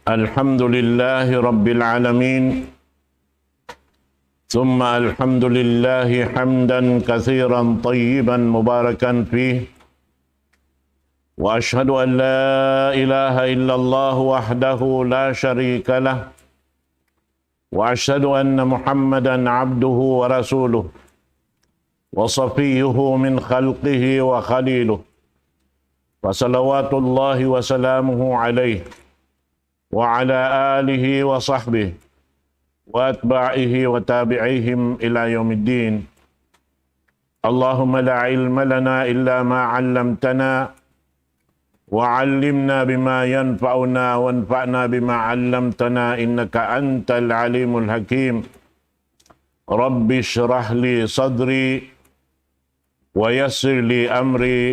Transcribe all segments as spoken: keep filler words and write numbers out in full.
الحمد لله رب العالمين، ثم الحمد لله حمدا كثيرا طيبا مباركا فيه، وأشهد أن لا إله إلا الله وحده لا شريك له، وأشهد أن محمدا عبده ورسوله، وصفيه من خلقه وخليله، فصلوات الله وسلامه عليه وعلى آله وصحبه وأتباعه وتابعيهم إلى يوم الدين. اللهم لا علم لنا إلا ما علمتنا، وعلمنا بما ينفعنا، وانفعنا بما علمتنا، إنك أنت العليم الحكيم. رب اشرح لي صدري، ويسر لي أمري،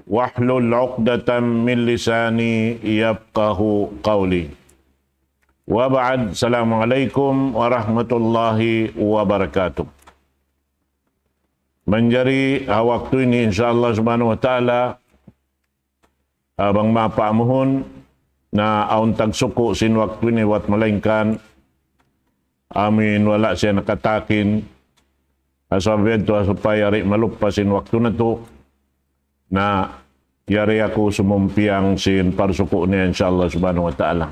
واحلل عقدة من لساني يفقه قولي. وبعد، السلام عليكم ورحمة الله وبركاته. Manjari ha waktu ini, insya Allah subhanahu wa ta'ala, bang mapaamuhun na awn tagsuku' sin waktu ini, bat malaingkan amu in wala' siya nakatakin, asal biya' tu supaya di' maluppa sin waktu natu', na yari aku sumumpiang sin parsuku' niya, insya Allah subhanahu wa ta'ala.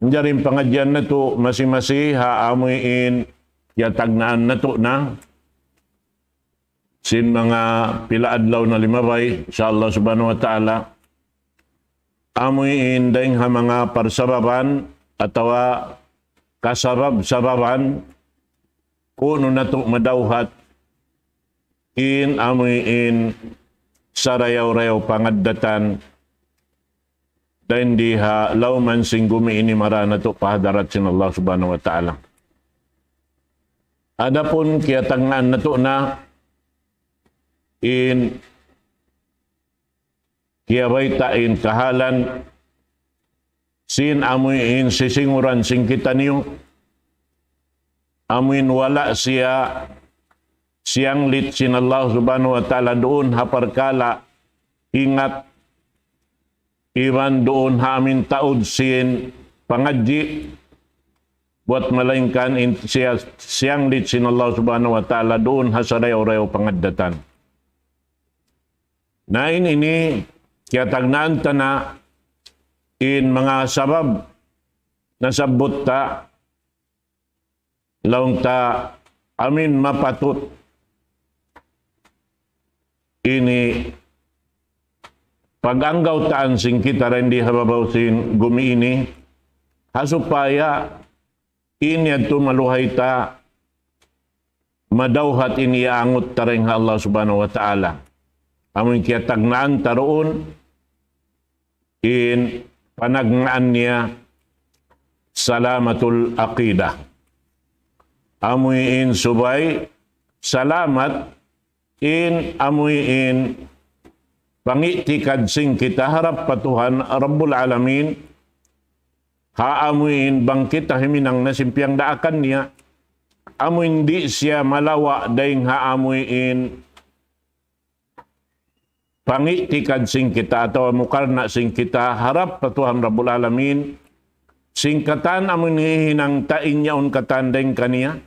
Manjari in pangadjian natu' masi-masi ha amu in kiyatagnaan natu' na sin manga pila adlaw na limabay, insya Allah subhanahu wa ta'ala, amu in dayng ha manga parsababan atawa kasabab-sababan kunu' natu' madawhat in amu in sarayaw-rayaw pangaddatan dayn di ha lawm sin gumi ini mara natu' pa hadarat sin Allah subhanahu wa ta'ala. Adapun kiyatagnaan natu' na in kiyabayta' in kahalan sin amu in sisinguran sin kitaniyu, amu in wala' siya siyanglit sin Allah subhanahu wa ta'ala duun ha parkala' ingat iban duun ha amu in taud sin pangadji', bat malaingkan in siya siyanglit sin Allah subhanahu wa ta'ala duun ha sarayaw-rayaw pangaddatan. Na in ini kiyatagnaan ta na in manga sabab nasabbut ta, laung ta amu in mapatut ini pag-anggawtaan sin kita dayn di ha babaw sin gumi ini, ha supaya in yadtu maluhay ta madawhat in iyaangut ta dayn ha Allah subhanahu wa ta'ala. Amu in kiyatagnaan ta duun in panagnaan niya salamatul aqidah. Amu in subay salamat in amu in pangi'tikad sin kita harap pa Tuhan Rabbul Alamin, ha amu in bang kita himinang na sin piyangdaakan niya, amu in di' siya malawa' dayng ha amu in pangi'tikad sin kita atawa mukarna' sin kita harap pa Tuhan Rabbul Alamin, sin katan amu in hihinang ta in yaun katan dayng kaniya.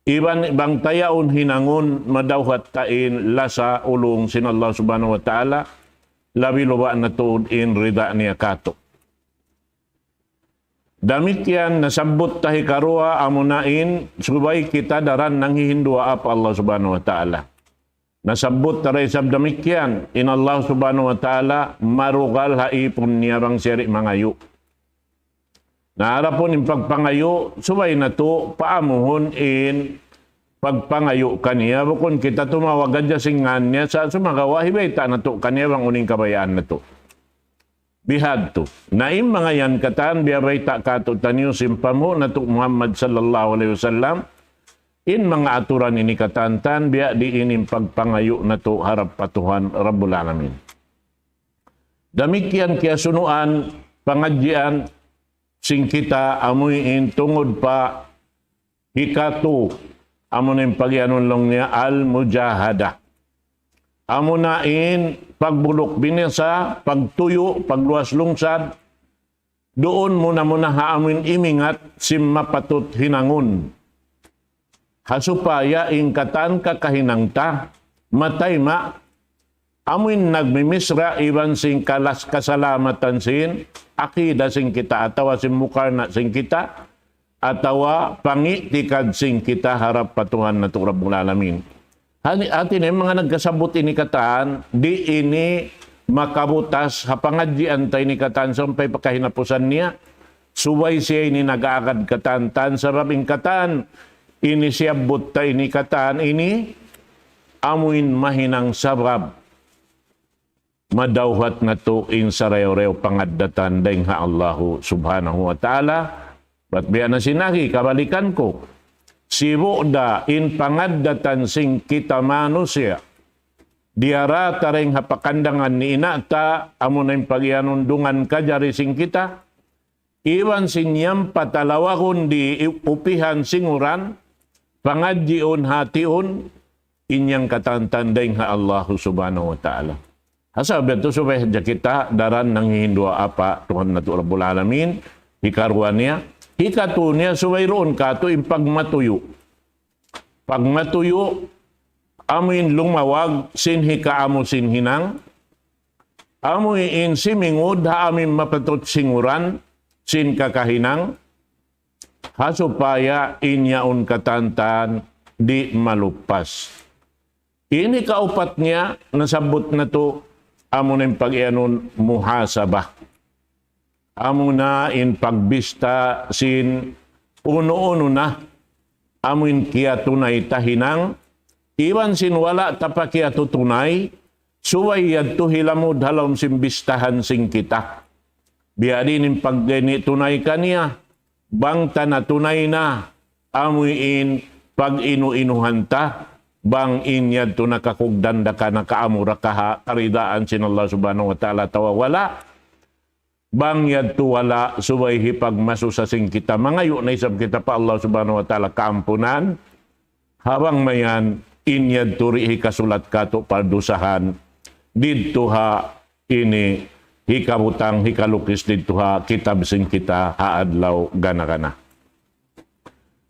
Iban bang ta yaun hinangun madawhat ta in lasa ulung sin Allah subhanahu wa ta'ala, labi luba' na tuud in rida niya katu'. Damikkiyan nasabbut ta hikaruwa amuna in subay kita daran nanghihinduwaa pa Allah subhanahu wa ta'ala. Nasabbut ta da isab damikkiyan, in Allah subhanahu wa ta'ala marugal ha ipun niya bang siya di' mangayu'. Na adapun in pagpangayu', subay natu' paamuhun in pagpangayu' kaniya, bukun kita tumawag hadja sin ngan niya, sa' sumagawa' hibayta' natu' kaniya bang unu in kabayaan natu'. Bihadtu. Na in manga yan katan biyabayta' katu'taniyu sin panghu' natu' Muhammad sallallahu alayhi wasallam, in manga aturan ini katantan biya' diin in pagpangayu' natu' harap pa Tuhan Rabbul Alamin. Damikkiyan kiyasunuan pangadjian sin kita amuin tungud pa hikatu, amuin pagiyanun laung niya al-mujahadah. Amuna in pagbuluk binasa, pagtuyu', pagluwas lungsad, duun muna-muna ha amuin imingat sin mapatut hinangun. Ha supaya in katan kakahinang ta, matayma', amuin nagmimisra iban sin kalas kasalamatan sin akida sin kita atawa sin mukarna sin kita, atawa pangi'tikad sin kita harap pa Tuhan natu' Rabbul Alamin. Hati, hati niya manga nagkasabut ini katan, di' ini makabutas ha pangadjian ta ini katan sampay pa kahinapusan niya. Subay siya ini nag-aagad katan-tan sabab in katan ini siyabbut ta ini katan ini amuin mahinang sabab madawhat natu' in sarayaw-rayaw pangaddatan dayng ha Allahu Subhanahu wa Ta'ala. Bat biya' na sin agi, kabalikan ku. Sibu' da in pangaddatan sin kita manusiya'. Diyara ta dayng ha pakandangan ni ina' ta, amuna in pagiyanun dungan kajari sin kita. Iban sin yampa ta lawagun di upihan singuran, pangadjiun hatiun, in yan katan-tan dayng ha Allahu Subhanahu wa Ta'ala. Hasa biya' tu subay hadja kita daran nanghihindu' apa Tuhan natu' Rabbul Alamin, hikaruwa niya, hikatu niya subay duun katu' in pagmatuyu'. Pagmatuyu', amuin lumawag sin hikaamu sin hinang, amuin simingud ha amuin mapatut singuran sin kakahinang, ha supaya in yaun katan-tan di' malupas. Ini kaupat niya, nasabbut natu', amuna in pagiyanun muhasabah. Amuna in pagbista sin unu-unu na, amuin kiyatunay ta hinang, iban sin wala' ta pa kiyatutunay, subay yadtu hilamud ha lawm sin bistahan sin kita. Biya' diin in pagtunay kaniya, bang ta natunay na, amuin pag-inu-inuhan ta, bang in yadtu nakakugdan da ka, nakaamu da ka ha karidaan sin Allah Subhanahu wa Ta'ala atawa wala'. Bang yadtu wala', subay hipagmasusa sin kita, mangayu' na isab kita pa Allah Subhanahu wa Ta'ala kaampunan. Ha bang mayan, in yadtu di' hikasulat katu' pardusahan didtu ha ini, hikabutang, hikalukis didtu ha kitab sin kita ha adlaw gana-gana.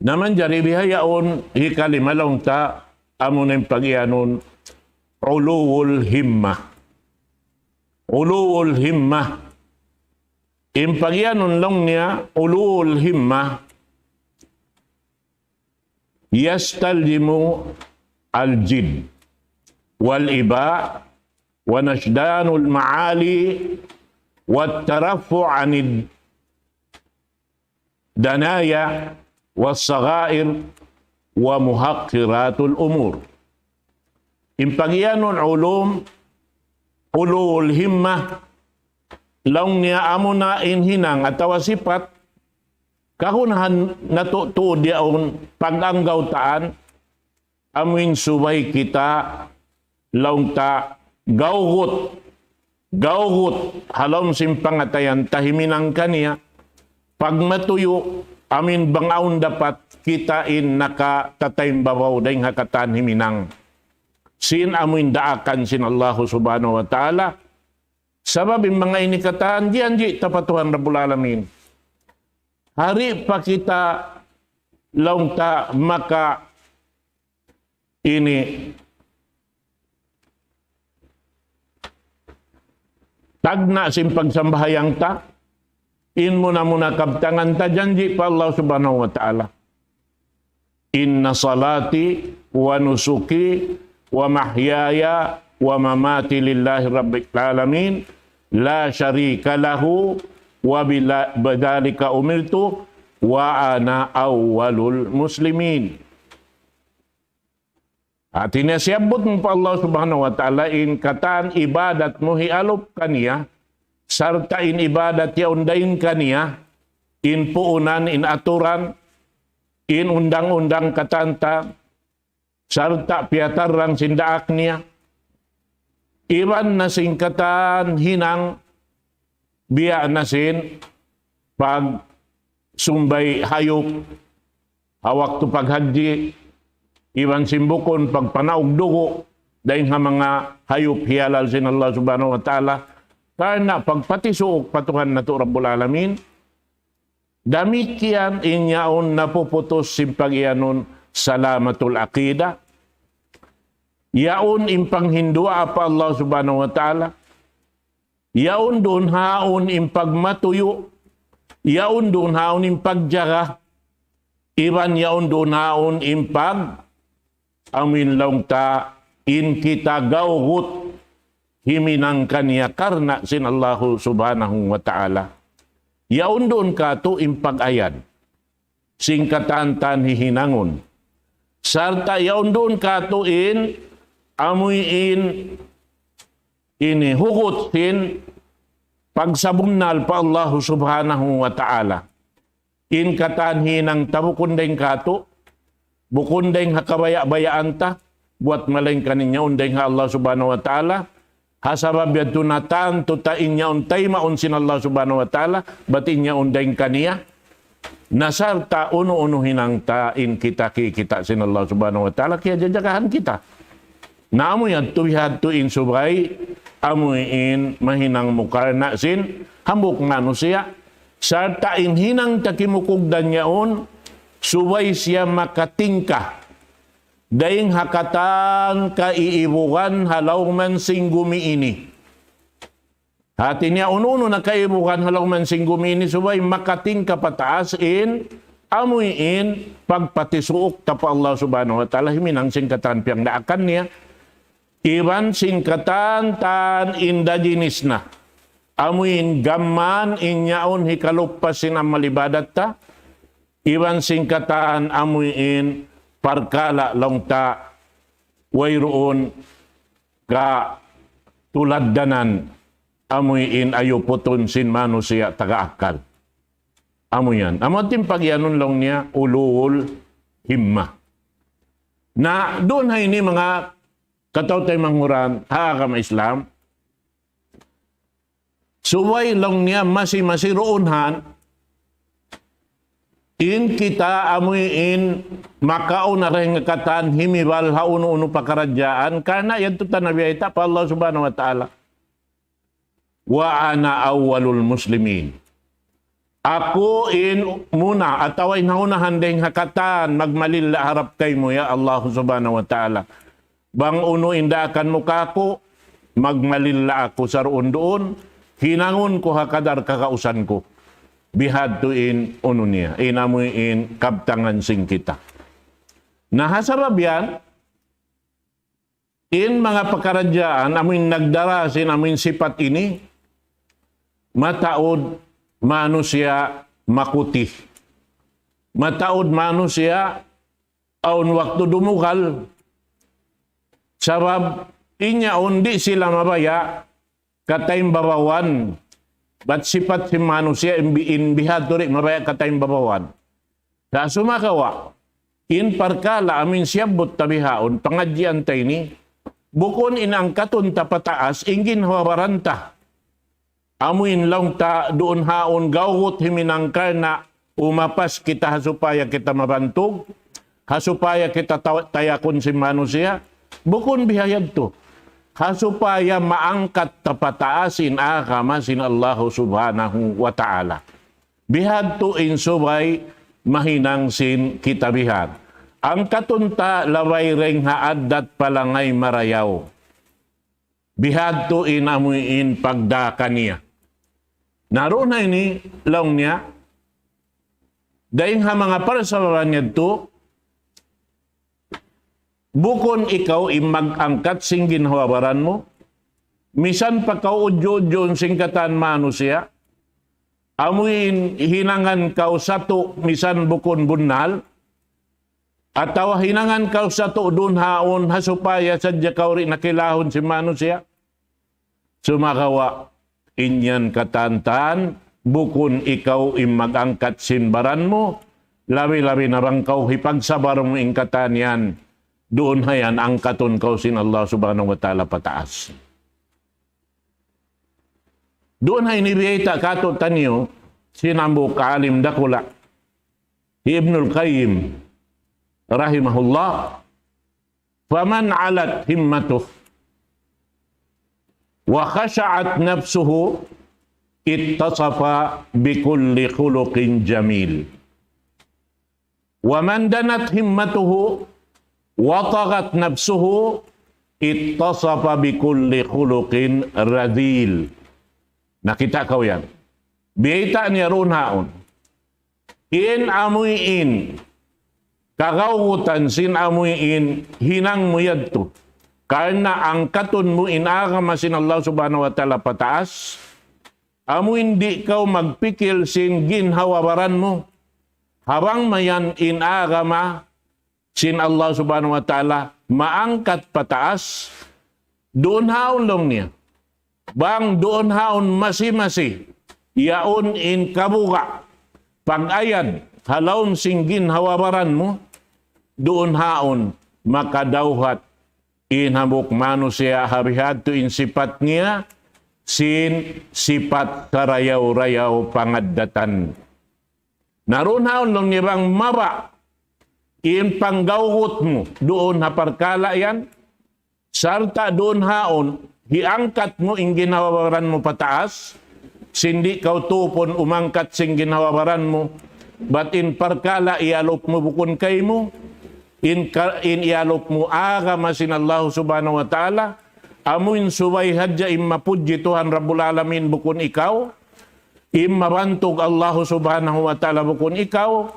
Na manjari bihaun, hikalima laung ta, amuna in pagiyanun uluwul himmah. Uluwul himmah. In pagiyanun laung niya uluwul himmah, يستلزم الجد والإباء ونشدان المعالي والترفع عن الدنايا والصغائر ومحقرات الأمور. In pagiyanun ulum, uluwul himmah, laung niya amuna in hinang atawa sipat, kagunahan natu' tuud yaun pag-anggawtaan, amuin subay kita laung ta gawgut, gawgut ha lawm sin pangatayan ta himinang kaniya, pagmatuyu', amuin bang awn dapat kita in nakatataymbabaw dayng ha katan himinang sin amuin daakan sin Allahu Subhanahu wa Ta'ala. Sabab in manga ini katan, janji' ta pa Tuhan Rabbul Alamin. Di' pa kita laung ta maka ini tagna' sin pagsambahayang ta, in muna-muna kabtangan ta, janji' pa Allah Subhanahu wa Ta'ala. إن صلاتي ونسكي ومحياي ومماتي لله رب العالمين لا شريك له وبذلك أمرت وأنا أول المسلمين. Hati niya siyabbut mu pa Allah Subhanahu wa Ta'ala in katan ibadat mu hialup kaniya, sarta' in ibadat yaun dayn kaniya, in puunan, in aturan, in undang-undang katan ta, sarta' piyatarrang sin daak niya. Iban na sin katan hinang biya' na sin pagsumbay hayup ha waktu paghajji, iban sin bukun pagpanaug dugu', dayn ha manga hayup hiyalal sin Allah Subhanahu wa Ta'ala, karna' pagpatisuuk pa Tuhan natu' Rabbul Alamin, damikkiyan in yaun napuputus sin pagiyanun salamatul aqida, yaun in panghinduwaa pa Allah Subhanahu wa Ta'ala, yaun duun haun in pagmatuyu', yaun duun haun in pagjaga, iban yaun duun haun in pag amuin laung ta in kita gawgut himinang kaniya karna' sin Allahu Subhanahu wa Ta'ala. Yaun duun katu' in pag-ayad sin katan-katan hihinangun. Sarta' yaun duun katu' in amuin ini hugut sin pagsabunnal pa Allahu Subhanahu wa Ta'ala. In katan hinang ta bukun dayng katu', bukun dayng ha kabaya'-bayaan ta, buwat malayngkan in yaun dayng ha Allah Subhanahu wa Ta'ala, ha sabab yadtu na tantu ta in yaun taymaun sin Allah Subhanahu wa Ta'ala, bat in yaun dayng kaniya, na sarta' unu-unu hinang ta in kita kikita' sin Allah Subhanahu wa Ta'ala, kiyajajagahan kita. Na amu yadtu bihadtu in subay, amu in mahinang mu karna' sin hambuuk manusiya', sarta' in hinang ta kimukugdan yaun, subay siya makatingka dayng ha katan kaiibugan ha lawm sin gumi ini. Hati niya unu-unu na kaibugan ha lawm sin gumi ini subay makatingka pataas in, amu in pagpatisuuk ta pa Allah Subhanahu wa Ta'ala himinang sin katan piyagdaakan niya, iban sin katan-katan indigenous na. Amu in gamman in yaun hikalupas sin amal ibadat ta, iban sin katan amu in parkala' laung ta wayruun katuladdanan amu in ayuputun sin manusiya' taga akkal. Amu yan. Amu in pagiyanun laung niya ulul himma. Na duun ha ini manga kataw-taymanghuran ha agama Islam, subay laung niya masi-masi ruun han, in kita amu in makauna dayng ha katan himibal ha unu-unu pakaradjaan, karna' yadtu ta nabiyayta' pa Allah Subhanahu wa Ta'ala. Wa ana awwalul muslimin. Aku in muna atawa in haunahan dayng ha katan magmalilla harap kaymu, ya Allah Subhanahu wa Ta'ala. Bang unu in daakan mu kāku', magmalilla aku saruun-duun, hinangun ku ha kadar kakausan ku. Bihadtu in unu niya, in amu in kabtangan sin kita. Na ha sabab yan, in manga pakaradjaan amu in nagdara sin amu in sipat ini, mataud manusiya' makuti. Mataud manusiya' awn waktu dumugal. Sabab in yaun di' sila mabaya' kataymbabawan. Bat sipat sin manusiya' in bi-, in bihadtu di' mabaya' kataymbabawan. Sa' sumagawa', in parkala' amu in siyabbut ta bihaun, pangadjian ta ini, bukun in angkatun ta pataas, in ginhawa-baran ta. Amu in laung ta duun haun gawgut himinang karna' umapas kita ha supaya kita mabantug, ha supaya kita taw-, tayakun sin manusiya', bukun biha yadtu. Ha supaya maangkat ta pataas in agama sin Allahu Subhanahu wa Ta'ala. Bihadtu in subay mahinang sin kita bihan. Angkatun ta labay dayng ha addat palangay marayaw. Bihadtu in amu in pagdaakan niya. Na duun ha ini, laung niya, dayng ha manga parsababan yadtu, bukun ikaw in mag-angkat sin ginhawa-baran mu, misan pa kaw udju-udjuun sin katan manusiya', amu in hinangan kaw satu' misan bukun bunnal, atawa hinangan kaw satu' duun haun ha supaya sadja kaw di' na kilahun sin manusiya'. Sumagawa', in yan katan-katan, bukun ikaw in mag-angkat sin baran mu, labi-labi na bang kaw hipagsabar mu in katan yan, duun ha yan angkatun kaw sin Allah Subhanahu wa Ta'ala pataas. Duun ha ini biyayta' kātu'niyu sin hambuuk alim dakula', hi Ibnul Qayyim, rahimahullah, فمن علت همته وخشعت نفسه اتصف بكل خلق جميل. ومن دنت همته وطغت نفسه اتصف بكل خلق رذيل. Nakita' kaw yan. Biyayta' niya duun haun. In amuin kagaugutan sin amuin hinang mu yadtu. Karna' angkatun mu in agama sin Allah Subhanahu wa Ta'ala pataas. Amuin di' kaw magpikil sin ginhawa-baran mu. Ha bang mayan in agama sin Allah Subhanahu wa Ta'ala maangkat pataas, duun haun laung niya. Bang duun haun masi-masi, yaun in kabuga', pag-ayad, ha lawm sin ginhawa-baran mu, duun haun makadawhat in hambuuk manusiya' ha bihadtu in sipat niya, sin sipat karayaw-rayaw pangaddatan. Na duun haun laung niya bang mabaya' in panggaugut mu duun ha parkala' yan, sarta' duun haun hiangkat mu in ginhawa-baran mu pataas, sin di' kaw tupun umangkat sin ginhawa-baran mu, bat in parkala' iyalup mu bukun kaymu, in, ka, in iyalup mu agama sin Allah Subhanahu wa Ta'ala, amuin subay hadja in mapudji Tuhan Rabbul Alamin bukun ikaw, in mabantug Allah Subhanahu wa Ta'ala bukun ikaw,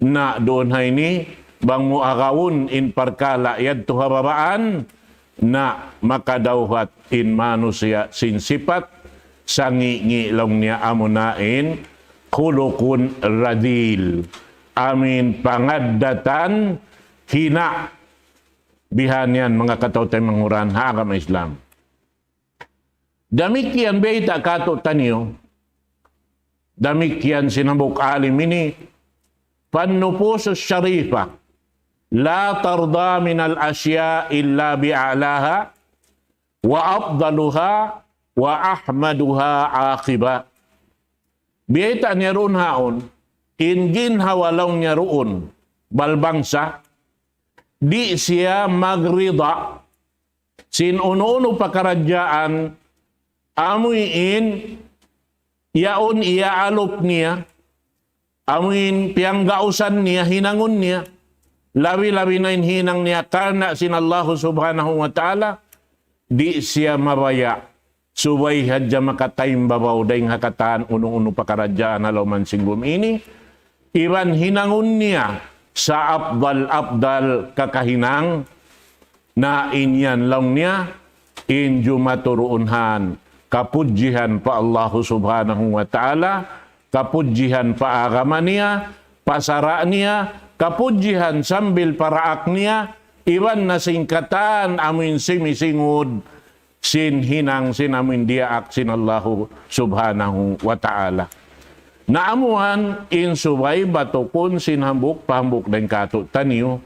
na duun ha ini, bang mu agawun in parkala' yadtu ha babaan, na makadawhat in manusiya' sin sipat, sangi'-ngi' laung niya amuna in, خلق رذيل. Amuin pangaddatan hina'. Bihan yan, manga kataw-taymanghuran ha agama Islam. Damikkiyan bayta' katu'taniyu, damikkiyan sin hambuuk alim ini, فالنفوس الشريفة لا ترضى من الأشياء إلا بأعلاها وأفضلها وأحمدها عاقبة. Biyayta' niya duun haun, in ginhawa laung niya duun, balbangsa, di' siya magrida sin unu-unu pakaradjaan, amuin yaun iyaalup niya, amuin piyanggausan niya, hinangun niya, labi-labi na in hinang niya karna' sin Allahu Subhanahu wa Ta'ala, di' siya mabaya'. Subay hadja makataymbabaw dayn ha katan unu-unu pakaradjaan ha lawm sin gum ini, iban hinangun niya sa apdal-apdal kakahinang, na in yan laung niya, in jumatu duun han, kapudjihan pa Allahu Subhanahu wa Ta'ala, kapudjihan pa agama niya, pa sara' niya, kapudjihan sambil pa daak niya, iban na sin katan amuin simisingud, sin hinang sin amuin diyaak sin Allahu Subhanahu wa Ta'ala. Na amuan in subay batukun sin hambuuk pa hambuuk dayn katu'taniyu,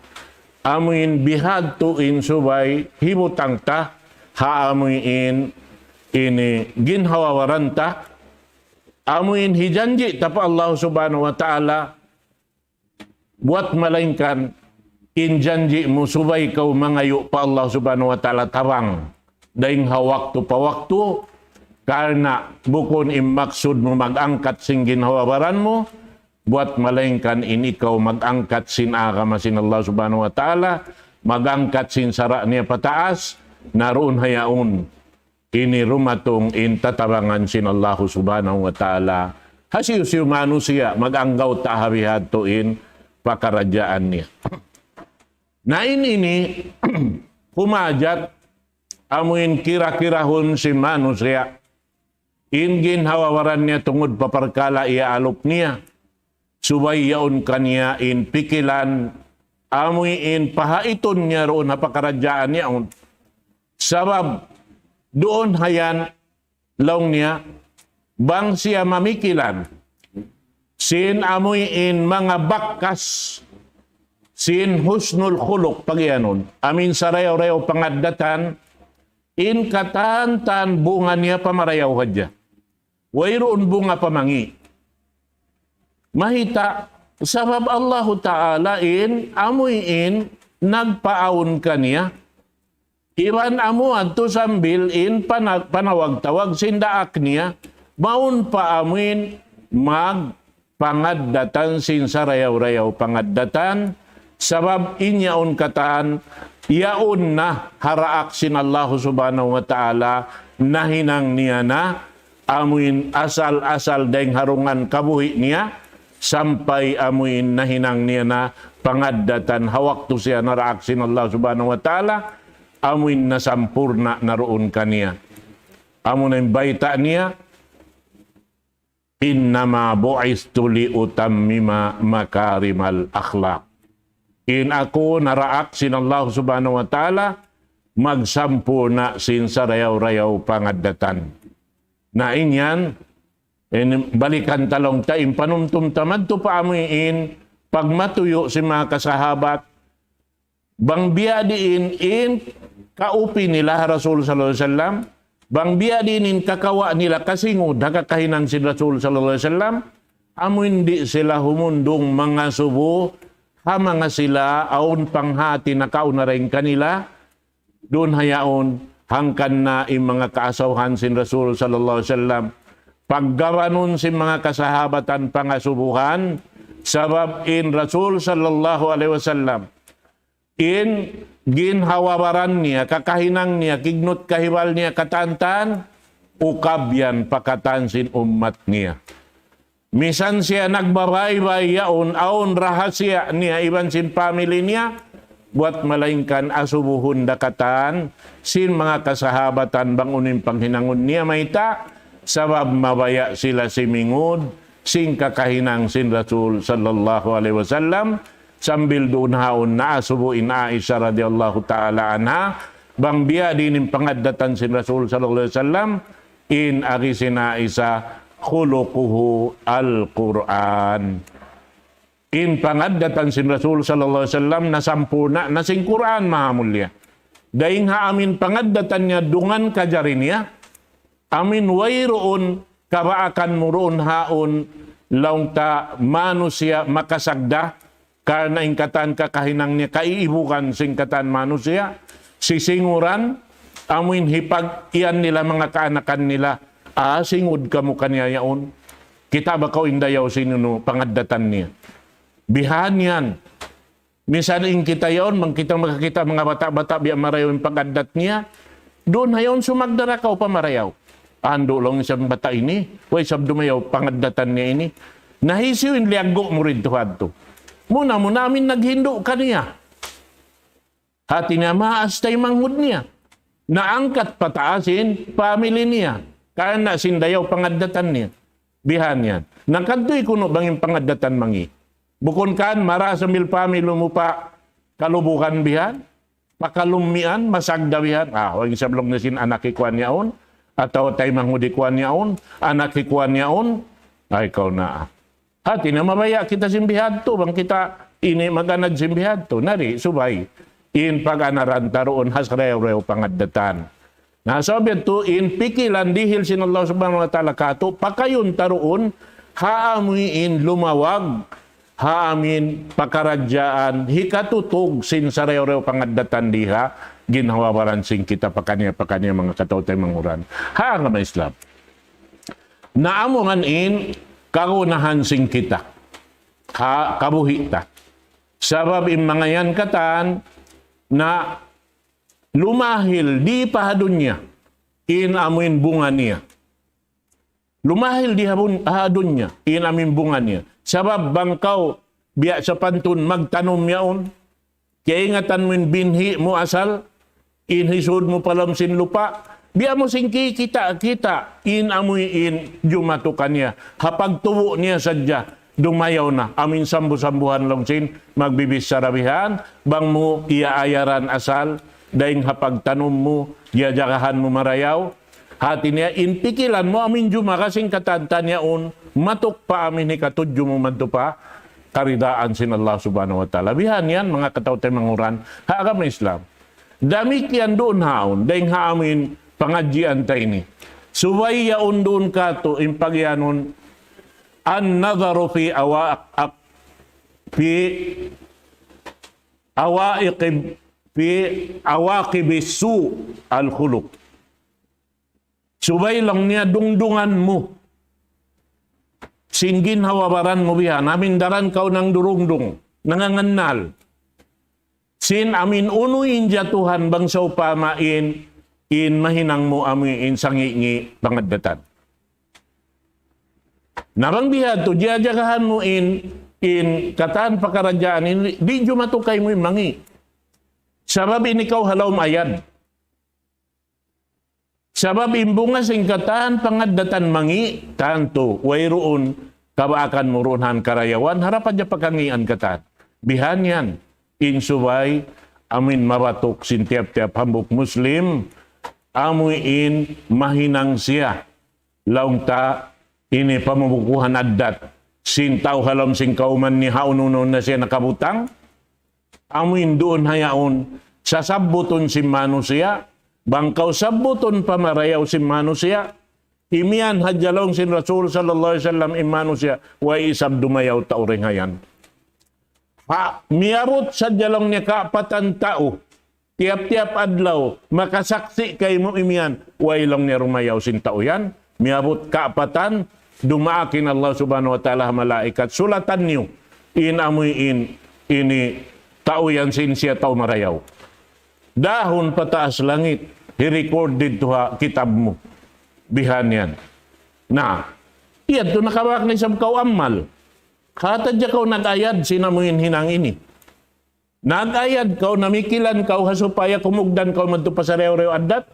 amuin bihadtu in subay hibutang ta, ha amuin ini ginhawa-baran ta, amuin hijanji' ta pa Allah Subhanahu wa Ta'ala, buat malaingkan in janji' mu subay kaw mangayu' pa Allah Subhanahu wa Ta'ala tabang dayn ha waktu pa waktu, karna' bukun in maksud mu mag-angkat sin ginhawa-baran mu, buat malaingkan in ikaw mag-angkat sin agama sin Allah Subhanahu wa Ta'ala, mag-angkat sin sara' niya pataas, na duun ha yaun ini dumatung in tatabangan sin Allahu Subhanahu wa Ta'ala. Hisiyu-siyu manusiya' mag-anggawta' ha bihadtu in pakaradjaan niya. Na in ini, kumajat, amuin kira-kirahun sin manusiya', in ginhawa-baran niya tungud pa parkala' iyaalup niya. Subay yaun kaniya in pikilan, amuin pahaitun niya duun ha pakaradjaan niya yaun. Sabab duun ha yan laung niya, bang siya mamikilan sin amuin manga bakas sin husnul khuluq pagiyanun, amuin sarayaw-rayaw pangaddatan, in katan-katan bunga niya pamarayaw hadja. Wayruun bunga pamangi'. Mayta', sabab Allahu Ta'ala in amuin nagpaawn kaniya Iban amu yadtu sambil in pana-, panawag-tawag sin daak niya, mawn pa amuin magpangaddatan sin sarayaw-rayaw pangaddatan, sabab in yaun katan, yaun na ha daak sin Allah Subhanahu wa Ta'ala, nahinang niya na, amuin asal-asal dayng ha dungan kabuhi' niya, sampay amuin nahinang niya na pangaddatan ha waktu siya naraak sin Allah Subhanahu wa Ta'ala, amuin nasampurna' na duun kaniya. Amuna in bayta' niya, إنما بعثت لأتمم مكارم الأخلاق. In aku naraak sin Allah Subhanahu wa Ta'ala, magsampurna' sin sarayaw-rayaw pangaddatan. Na in yan, in balikan ta laung ta in panumtum ta madtu pa amuin pagmatuyu' sin manga kasahabat, bang biya' diin in kaupi nila ha Rasul sallallahu alayhi wasallam, bang biya' diin in kakawa' nila kasingud ha kakahinang sin Rasul sallallahu alayhi wasallam, amuin di' sila humundung mangasubu ha manga sila awn panghati nakauna dayn kanila, duun ha yaun, hangkan na in manga kaasawhan sin Rasul sallallahu alayhi wasallam, paggabanun sin manga kasahabatan pangasubuhan, sabab in Rasul sallallahu alayhi wasallam, in ginhawa-baran niya, kakahinang niya, kignut kahibal niya, katan-katan, ukab yan pa katan sin ummat niya. Misan siya nagbabaybay yaun, awn rahasiya niya iban sin family niya, buwat malaingkan asubuhun da katan sin manga kasahabatan bang unu in panghinangun niya mayta', sabab mabaya' sila simingud sin kakahinang sin Rasul sallallahu alayhi wasallam, sambil duun haun naasubu in Aisha radiyallahu ta'ala anha, bang biya' diin in pangaddatan sin Rasul sallallahu alayhi wasallam, in agi sin Aisha, خلقه القرآن. In pangaddatan sin Rasul sallallahu alayhi wasallam nasampurna' na sin Qur'an maha mulia. Dayng ha amin pangaddatan niya dungan kajari niya, amin wayruun kabaakan mu duun haun laung ta manusiya' makasagda, karna' in katan kakahinang niya kaiibugan sin katan manusiya', sisinguran, amuin hipag-iyan nila manga kaanakan nila, ah, singud kamu kaniya yaun. Kita' ba kaw in dayaw sin unu pangaddatan niya. Bihan yan. Misan in kita yaun, bang kita makakita' manga bata'-bata' biya' marayaw in pag-addat niya, duun ha yaun sumagda da kaw pa marayaw. Andu' laung isab bata' ini, way isab dumayaw pangaddatan niya ini. Na hisiyu in liyaggu' mu didtu hadtu. Muna-muna amin naghindu' kaniya. Hati niya maas taymanghud niya. Naangkat pataas in family niya. Karna' sin dayaw pangaddatan niya. Bihan yan. Na kadtu kunu' bang in pangaddatan mangi'. Bukun kan mara sambil family mu pa kalubugan bihan, pa kalummian, masagda bihan. Ah, way isab laung niya sin anak hi kuwan yaun, atawa taymanghud hi kuwan yaun, anak hi kuwan yaun. Ay, kaw na. Hati niya mabaya' kita sin bihadtu, bang kita ini mag-anad sin bihadtu. Na di', subay. In pag-anaran ta duun ha sarayaw-rayaw pangaddatan. Na sabab yadtu in pikilan dihil sin Allah Subhanahu wa Ta'ala kātu', pakayun ta duun, ha amuin lumawag, ha amuin pakaradjaan, hikatutug sin sarayaw-rayaw pangaddatan di ha ginhawa-baran sin kita pakaniya-pakaniya manga kataw-taymanghuran ha agama Islam. Na amu man in kagunahan sin kita ha kabuhi' ta. Sabab in manga yan katan na lumahil di pa ha dunya in amuin bunga niya. Lumahil di ha bun-, ha dunya in amuin bunga niya. Sabab bang kaw biya' sapantun magtanum yaun, kiyaingatan mu in binhi' mu asal, in hisūd mu pa lawm sin lupa', biya' mu sin kikita'-kita', in amuin jumatu kaniya. Ha pagtubu' niya sadja, dumayaw na, amuin sambu-sambuhan laung sin magbibichara bihan, bang mu iyaayaran asal, dayng ha pagtanum mu, jajagahan mu marayaw. Hati niya, in pikilan mu, amuin jumara sin katan-katan yaun, matuk pa amuin hikatudju mu madtu pa karidaan sin Allah Subhanahu wa Ta'ala. Bihan yan, manga kataw-taymanghuran ha agama Islam. Damikkiyan duun haun, dayng ha amuin pangadjian ta ini. Subay yaun duun kātu' in pagiyanun, النظر في أوا-، في عوائق في عواقب سوء الخلق. Subay laung niya dungdungan mu sin ginhawa-baran mu bihan, amin daran kaw nangdurungdung, nangangannal sin amin unu in jatuhan bang sawpama in, in mahinang mu amu in sangi'-ngi' pangaddatan. Na bang bihadtu, jajagahan mu in, in katan pakaradjaan in, di' jumatu kaymu in mangi'. Sabab in ikaw ha lawm ayad. Sabab in bunga sin katan pangaddatan mangi', tantu, wayruun kabaakan mu duun ha karayawan, harap hadja pakangian katan. Bihan yan, in subay, amuin mabatuk sin tiyap-tiyap hambuuk Muslim, amuin mahinang siya, laung ta, ini pamabukuhan addat sin tau ha lawm sin kawman niya ha unu-unu na siya nakabutang, amuin duun ha yaun, sasabbutun sin manusiya', bang kaw sabbutun pa marayaw sin manusiya', imiyan hadja laung sin Rasul sallallahu alayhi wasallam in manusiya', way isab dumayaw tau dayn ha yan. Ha, miyabut sadja laung niya kaapatan tau, tiyap-tiyap adlaw, makasaksi' kaymu imiyan, way laung niya rumayaw sin tau yan, miyabut kaapatan, dumaak in Allah Subhanahu wa Ta'ala ha malaikat, sulatan niyu, in amuin, ini tau yan sin siya tau marayaw. Dahun pataas langit, hi-record didtu ha kitab mu. Bihan yan. Na, yadtu nakabak na isab kaw amal. Hati hadja kaw nag-ayad sin amuin hinang ini. Nag-ayad kaw, namikilan kaw, ha supaya kumugdan kaw madtu pa sarayaw-rayaw addat.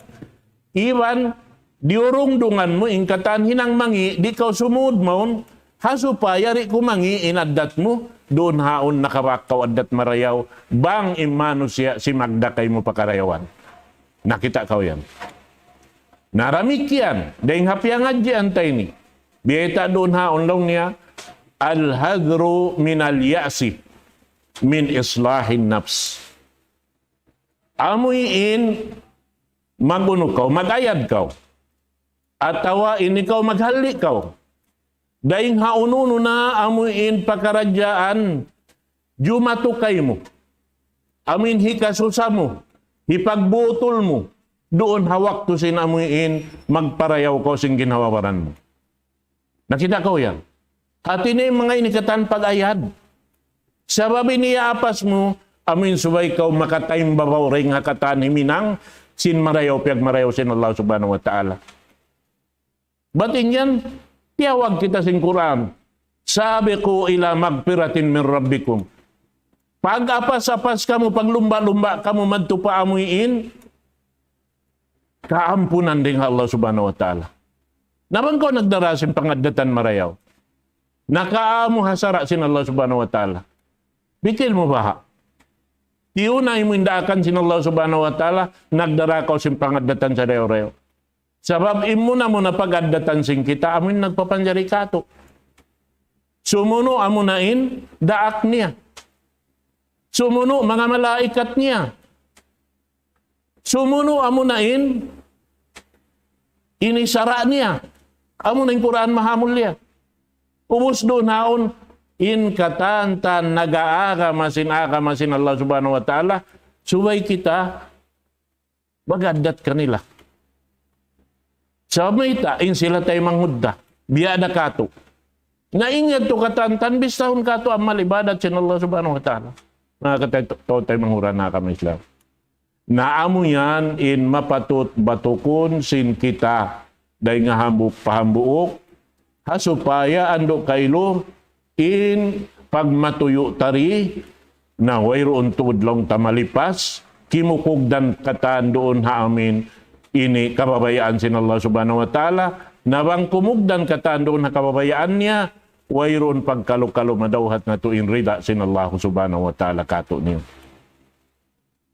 Iban, diyurungdungan mu, in katan hinang mangi', di' kaw sumud mawn, ha supaya di' kumangi' in addat mu, duun ha yaun nakabak kaw addat marayaw, bang in manusiya' simagda kaymu pa karayawan. Nakita' kaw yan. Na damikkiyan, dayn ha piyangadjian ta ini. Biyayta' duun ha yaun laung niya, الحذر من اليأس من إصلاح النفس. Amuin mag-unu kaw, mag-ayad kaw. Atawa ini kaw maghalli' kaw. Dayn ha unu-unu na amuin pakaradjaan jumatu kaymu. Amuin hikasusa mu, hipagbutul mu, duun ha waktu sin amuin magparayaw kaw sin ginhawa-baran mu. Nakita' kaw yan. Hati niya in manga ini katan pag-ayad. Sabab ini iyaapas mu, amuin subay kaw makataymbabaw dayn ha katan himinang, sin marayaw piyagmarayaw sin Allah Subhanahu wa Ta'ala. Bat in yan, tiyawag kita sin Qur'an, سابقوا إلى مغفرة من ربكم. Pag-apas-apas kamu, paglumba'-lumba' kamu madtu pa amuin kaampunan dayn ha Allah Subhanahu wa Ta'ala. Na bang kaw nagdara sin pangaddatan marayaw, nakaamu ha sara' sin Allah Subhanahu wa Ta'ala. Pikil mu baha'. Tiyunay mu in daakan sin Allah Subhanahu wa Ta'ala, nagdara kaw sin pangaddatan sarayaw-rayaw. Sabab in muna-muna pag-addatan sin kita, amuin nagpapanjari katu'. Sumunu' amuna in daak niya. Sumunu' manga malaikat niya. Sumunu' amuna in ini sara' niya. Amuna in Qur'an Mahamulliya. Ubus duun ha yaun, in katan-katan nag-aagama sin agama sin Allah Subhanahu wa Ta'ala, subay kita mag-addat kanila. Sabab mayta', in sila taymanghud da, biya' da katu'. Na in yadtu katan-katan bistahun katu' amal ibadat sin Allah Subhanahu wa Ta'ala. Manga kataymanghuran ha agama Islam. Na amu yan in mapatut batukun sin kita dayn ha hambuuk pa hambuuk, ha supaya andu' kailu in pagmatuyu' ta di, na wayruun tuud laung ta malipas, kimugdan katan duun ha amuin ini kababayaan sin Allah Subhanahu wa Ta'ala, na bang kumugdan katan duun ha kababayaan niya, wayruun pagkalu-kalu madawhat natu' in rida sin Allah Subhanahu wa Ta'ala katu' niyu.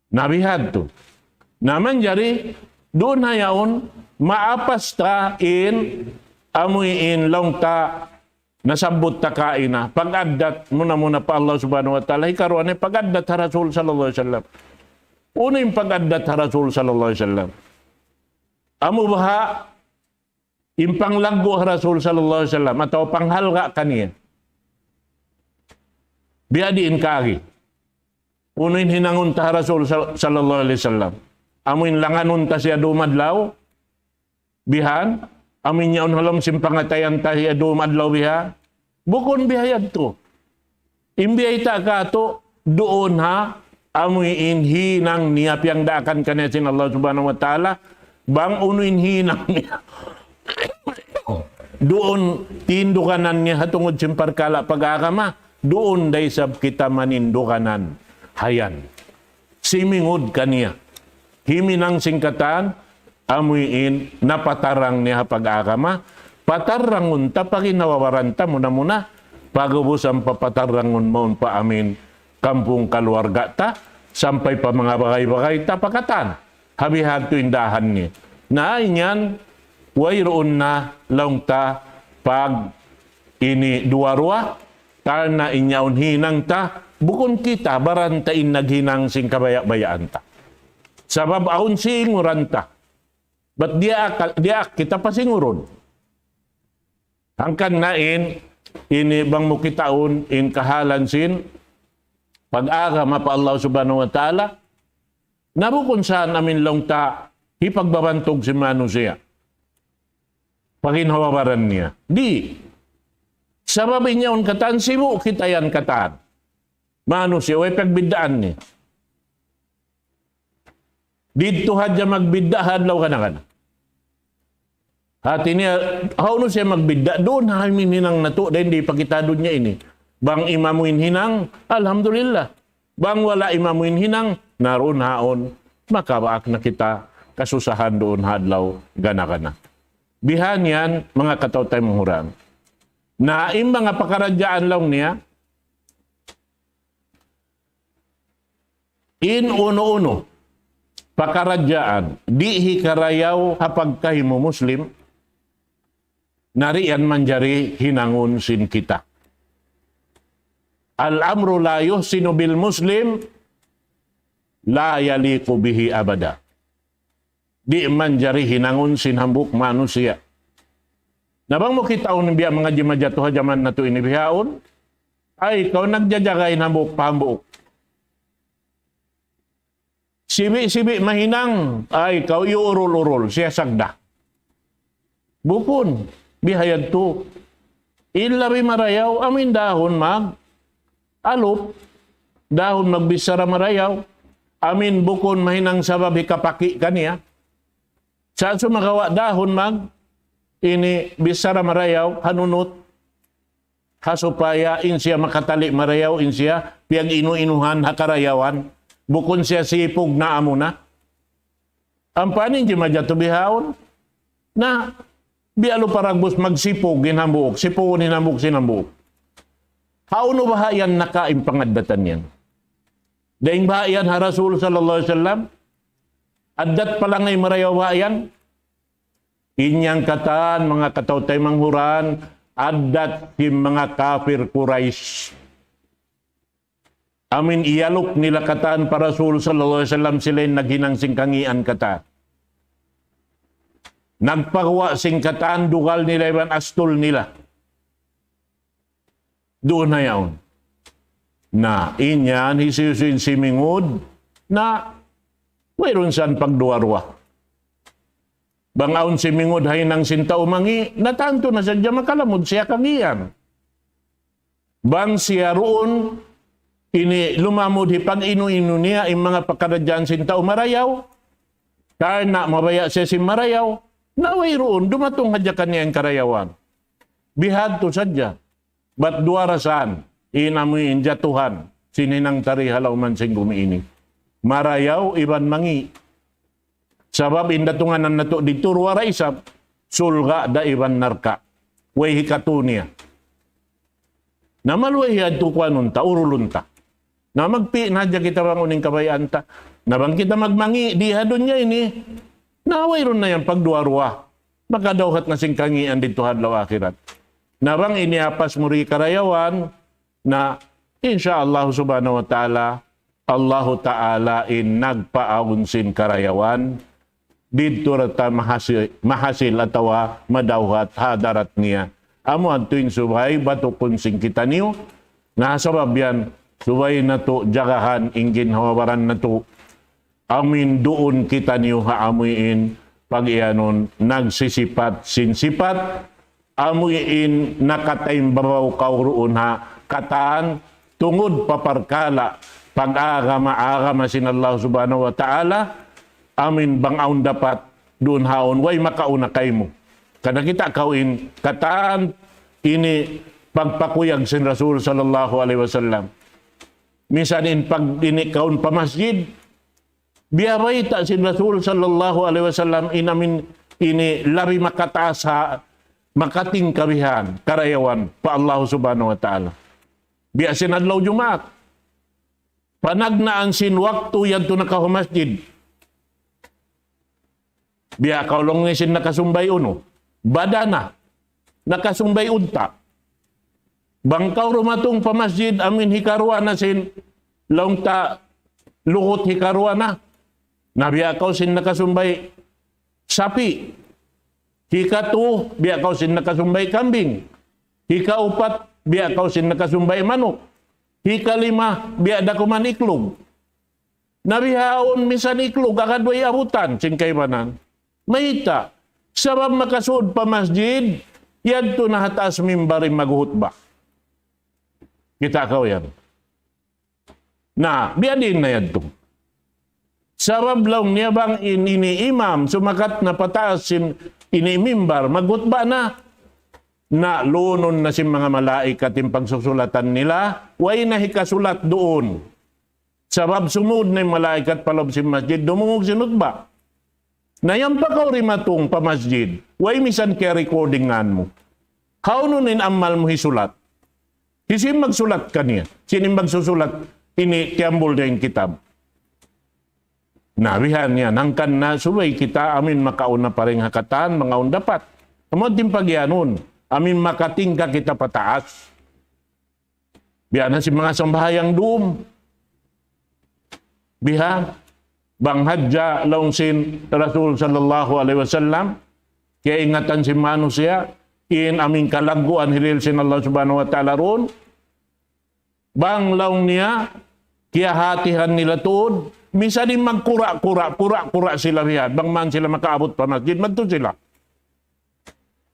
Na bihadtu. Na manjari, duun ha yaun, maapas ta in, amuin laung ta, nasabbut ta kaina, pag-addat muna-muna pa Allah Subhanahu wa Ta'ala, hikaruwa niya pag-addat ha Rasul sallallahu alayhi wasallam. Unu in pag-addat ha Rasul sallallahu alayhi wasallam? Amu baha', in panglaggu' ha Rasul sallallahu alayhi wasallam, atawa panghalga' kaniya. Biya' diin kaagi. Unu in hinangun ta ha Rasul sal-, sallallahu alayhi wasallam? Amu in langanun ta siya dum adlaw bihan? Amu in yaun ha lawm sin pangatayan ta siya dum adlaw bihan? Bukun biha yadtu. In biyayta' katu' duun ha, amu in hinang niya piyagdaakan kaniya sin Allah Subhanahu wa Ta'ala, bang unu in hinang niya. Duun tindukanan niya ha tungud sin parkala' pag-agama, duun da isab kita manindukanan. Hayan. Simingud kaniya. Himinang sin katan, amu in napatarang niya ha pag-agama, patarangun ta, paginawawaran ta muna-muna, pag'ubus ampa patarangun mawn pa amin kampung kaluarga ta, sampay pa manga bagay-bagay ta pa katan. Ha bihadtu in dahan niya. Na in yan, wayruun na laung ta pag ini duwa-ruwa, karna' in yaun hinang ta, bukun kita, baran ta in naghinang sin kabaya'-bayaan ta. Sabab awn singuran ta. Bat diyaak, diyaak kita pasingurun. Hangkan na in, ini bang mu kitaun in kahalan sin pag-agama pa Allah Subhanahu wa Ta'ala, na bukun sa amin laung ta hipagbabantug sin manusiya'. Paginawawaran niya. Di'. Sabab in yaun katan sibu' kita yan katan. Manusiya', way pagbiddaan niya. Didtu hadja magbidda' ha adlaw kana-kana. Hati niya, hawnu siya magbidda', duun ha amin hinang natu', dayn di' pa kita dunya ini. Bang imamu in hinang, alhamdulillah. Bang wala' imamu in hinang, na duun haun, makabaak na kita kasusahan duun ha adlaw gana-gana. Bihan yan, manga kataw-taymanghuran. Na in manga pakaradjaan laung niya, in unu-unu pakaradjaan, di' hikarayaw ha pagkahi mu Muslim, na di' yan manjari hinangun sin kita. الأمر لا يحسن بالمسلم لا يليق به أبدا. Di' manjari hinangun sin hambuuk manusiya'. Na bang mu kitaun biya' manga jimajatu ha jaman natu' ini bihaun, ay, kaw nagjajaga in hambuuk pa hambuuk. Sibi'-sibi' mahinang, ay, kaw iyuurul-urul, siya sagda. Bukun, biha yadtu. In labi marayaw, amin dahun mag-alup, dahun magbichara marayaw, amin bukun mahinang sabab hikapaki' kaniya. Sa' sumagawa' dahun mag, ini bichara marayaw, hanunut, ha supaya in siya makatali' marayaw, in siya piyag-inu-inuhan ha karayawan, bukun siya sipug na amuna. Ampa in jimajatu bihaun, na biya' lu paragbus magsipug in hambuuk, sipugun in hambuuk sin hambuuk. Hawnu baha' yan nakain pangaddatan yan? Dayn baha' yan ha Rasul sallallahu alayhi wasallam, addat palangay marayaw baha' yan? In yan katan, manga kataw-taymanghuran, addat sin manga kapir Quraysh. Amin iyalup nila katan pa Rasul sallallahu alayhi wasallam, sila in naghinang sin kangīan katan. Nagpaguwa' sin katan dugal nila iban astul nila. Duun na yaun. Na, in yan, hisiyu-siyu in simingud, na, wayruun sa pagduwa-ruwa. Bang awn simingud ha hinang sin tau mangi', na tantu na sadja makalamud siya kangīan. Bang siya duun, ini lumamud hipag-inu-inu niya in manga pakaradjaan sin tau marayaw, karna' mabaya' siya sin marayaw, na wayruun, dumatung hadja kaniya in karayawan. Bihadtu sadja. Bat duwa ra san, in amu in jatuhan sin hinang ta di ha lawm sin gumi ini. Marayaw iban mangi'. Sabab in datunganan natu' didtu duwa ra isab, surga' da iban narka'. Way hikatu niya. Na maluhay yadtu kuwanun ta, urulun ta. Na magpi' na hadja kita bang unu in kabayaan ta. Na bang kita magmangi' di ha dunya ini, na wayruun na yan pagduwa-ruwa. Makadawhat na sin kangīan didtu ha adlaw akhirat. Na bang ini apas mu di karayawan, na insya Allah subhanahu wa ta'ala, Allahu ta'ala in nagpaawn sin karayawan, didtu ra ta mahasi-, mahasil atawa madawhat ha hadarat niya. Amu yadtu in subay batukun sin kitaniyu, na sabab yan, Subay natu' jagahan in ginhawa-baran natu'. Amuin duun kitaniyu ha amuin pag-iyanun nagsisipat sin sipat. Amuin nakataimbabaw kaw duun ha katan tungud pa parkala' pag-agama-agama sin Allah Subhanahu wa Ta'ala. Amuin bang awn dapat duun haun, way makauna kaymu. Karna' kita' kaw in katan ini pagpakuyag sin Rasul sallallahu alayhi wasallam. Minsan in pag ini kaw pa masjid, biya' bayta' sin Rasul sallallahu alayhi wasallam in amuin ini labi makataas ha, makatingkabihan, karayawan pa Allah Subhanahu wa Ta'ala. Biya' sin adlaw Jumaat. Panagnaan sin waktu yadtu na kaw ha masjid. Biya' kaw laung niya sin nakasumbay unu. Badana. Nakasumbay unta'. Bang kaw dumatung pa masjid, amuin hikaruwa na sin laung ta luhut hikaruwa na. Na biya' kaw sin nakasumbay sapi'. Hikatu, biya' kaw sin nakasumbay kambing. Hikaupat, biya' kaw sin nakasumbay manuk. Hikalima, biya' da kuman iklug. Na bihaun minsan iklug, agad way abutan, sin kaibanan. Mayta', sabab makasud pa masjid, yadtu na ha taas mimbar in maghutba. Kita' kaw yan. Na, biya' diin na yadtu. Sabab laung niya bang in ini imam, sumakat na pa taas sin ini mimbar, maghutba na. Na, lunun na sin manga malaikat in pagsusulatan nila, way na hikasulat duun. Sabab sumud na in malaikat pa lawm sin masjid, dumungug sin hutba. Na yan pa kaw dimatung pa masjid, way misan kiya-recordingan mu. Hawnu in amal mu hisulat? Hisiyu in magsulat kaniya? Hisiyu in magsusulat ini tiyambul dayn kitab? Na, bihan niya, hangkan na subay kita amuin makauna pa dayn ha katan, manga awn dapat. Amu in pag-iyanun, amuin makatingka kita pa taas. Biya' na sin manga sambahayang dum. Bihan, bang hadja laung sin Rasul sallallahu alayhi wasallam, kiyaingatan sin manusiya', in amuin kalagguan hilil sin Allah Subhanahu wa Ta'ala duun. Bang laung niya, kiyahatihan nila tuud, minsan in magkura-kura, kura-kura sila bihan, bang man sila makaabut pa masjid, madtu sila.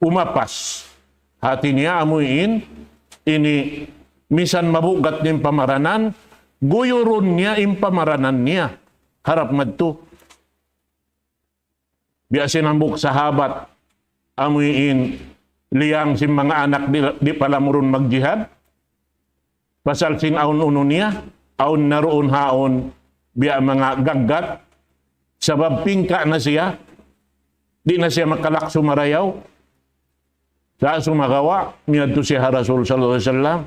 Umapas. Hati niya amuin, ini minsan mabugat niya in pamaranan, guyurun niya in pamaranan niya. Harap madtu. Biya' sin hambuuk sahabat, amuin liyang sin manga anak di', di' pa lamurun magjihad. Pasal sin awn unu niya, awn na duun haun, biya' manga gaggat, sabab pingka na siya, di' na siya makalaksu marayaw. Sa' sumagawa', miyadtu siya ha Rasul sallallahu alayhi wasallam.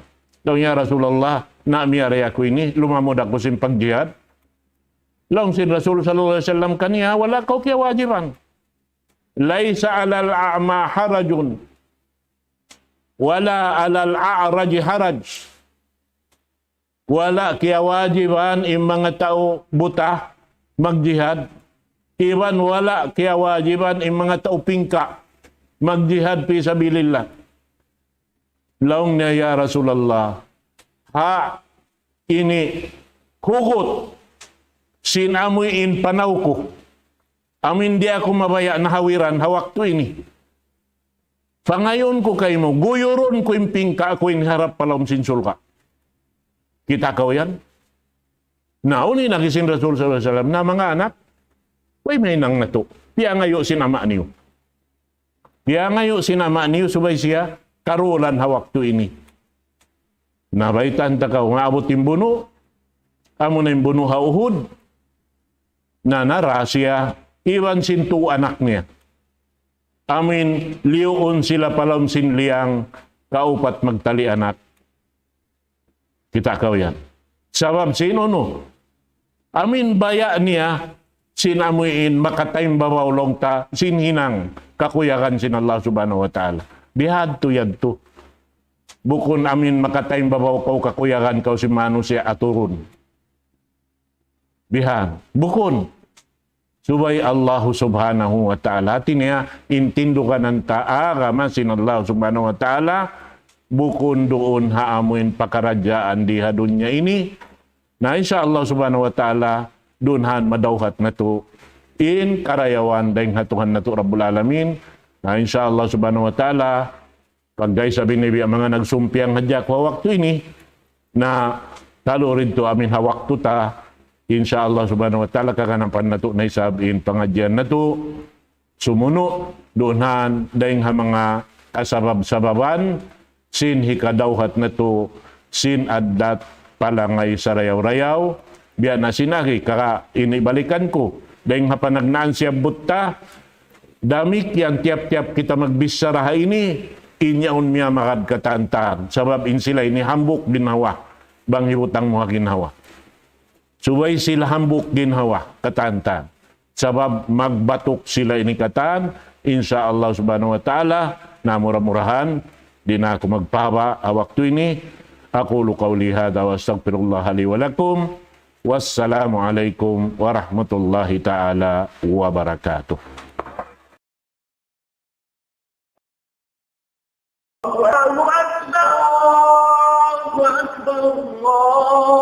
Laung niya, "Ya Rasulullah, na miyari aku ini, lumamud aku sin pagjihad." Laung sin Rasul sallallahu alayhi wasallam kaniya, "Wala' kaw kiyawajiban. ليس على الأعمى حرج ولا على الأعرج حرج." Wala' kiyawajiban in manga tau buta magjihad. Iban wala' kiyawajiban in manga tau pingka magjihad fi sabilillah. Laung niya, "Ya Rasulullah, ha ini hugut sin amuin panaw ku. Amuin di' aku mabaya' nahawiran ha waktu ini. Pangayuun ku kaymu, guyurun ku in pingka ku in harap pa lawm sin surga'." Kita' kaw yan? Na, unu in agi sin Rasul sallallahu alayhi wasallam, "Na manga anak, way mahinang natu'. Piyangayu' sin ama' niyu. Piyangayu' sin ama' niyu subay siya karulan ha waktu ini." Na, baytaan ta kaw, maabut in bunu', amuna in bunu' ha Uhud, na nara siya, iban sin tū anak niya. Amuin liyuun sila pa lawm sin liyang kaupat magtali anak. Kita' kaw yan. Sabab sin unu? Amuin baya' niya sin amuin makataimbabaw laung ta sin hinang kakuyagan sin Allah Subhanahu wa Ta'ala. Bihadtu yadtu. Bukun amuin makataimbabaw kaw kakuyagan kaw sin manusiya' aturun. Bihan. Bukun. Subay Allahu Subhanahu wa Ta'ala. Hati niya, in tindugan ta agama sin Allah Subhanahu wa Ta'ala, bukun duun ha amuin pakaradjaan di ha dunya ini. Na insya Allah subhanahu wa ta'ala, dunhan madawhat natu' in karayawan dayn ha Tuhan natu' Rabbul Alamin. Na insya Allah subhanahu wa ta'ala, pagga isab ini biya' manga nagsumpiyang hadja aku ha waktu ini, na talu rin tu amin ha waktu ta, insya Allah subhanahu wa ta'ala, kaganapan natu' na isab in pangadjian natu', sumunu' dunhan dayn ha manga kasabab-sababan sin hikadawhat natu' sin addat palangay sarayaw-rayaw. Biya' na sin agi, kaka ini balikan ku, dayn ha panagnaan siyabbut ta, damikkiyan tiyap-tiyap kita magbichara ha ini, in yaun miyamagad katantan. Sabab in sila ini hambuuk ginhawa, bang hibutang mu ha ginhawa. Subay sila hambuuk ginhawa katantan. Sabab magbatuk sila ini katan, insya Allah subhanahu wa ta'ala, na mura-murahan, di' na aku magpahaba' ha waktu ini. أقول قولي هذا وأستغفر الله لي ولكم. والسلام عليكم ورحمة الله تعالى وبركاته. الله أكبر، الله أكبر، الله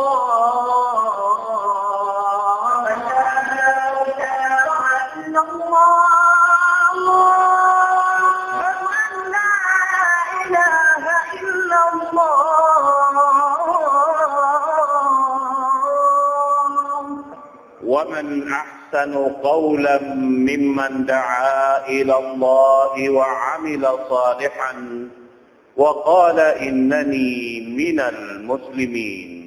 أكبر. لا إله إلا الله. أشهد أن لا إله إلا الله. ومن أحسن قولا ممن دعا إلى الله وعمل صالحا وقال إنني من المسلمين.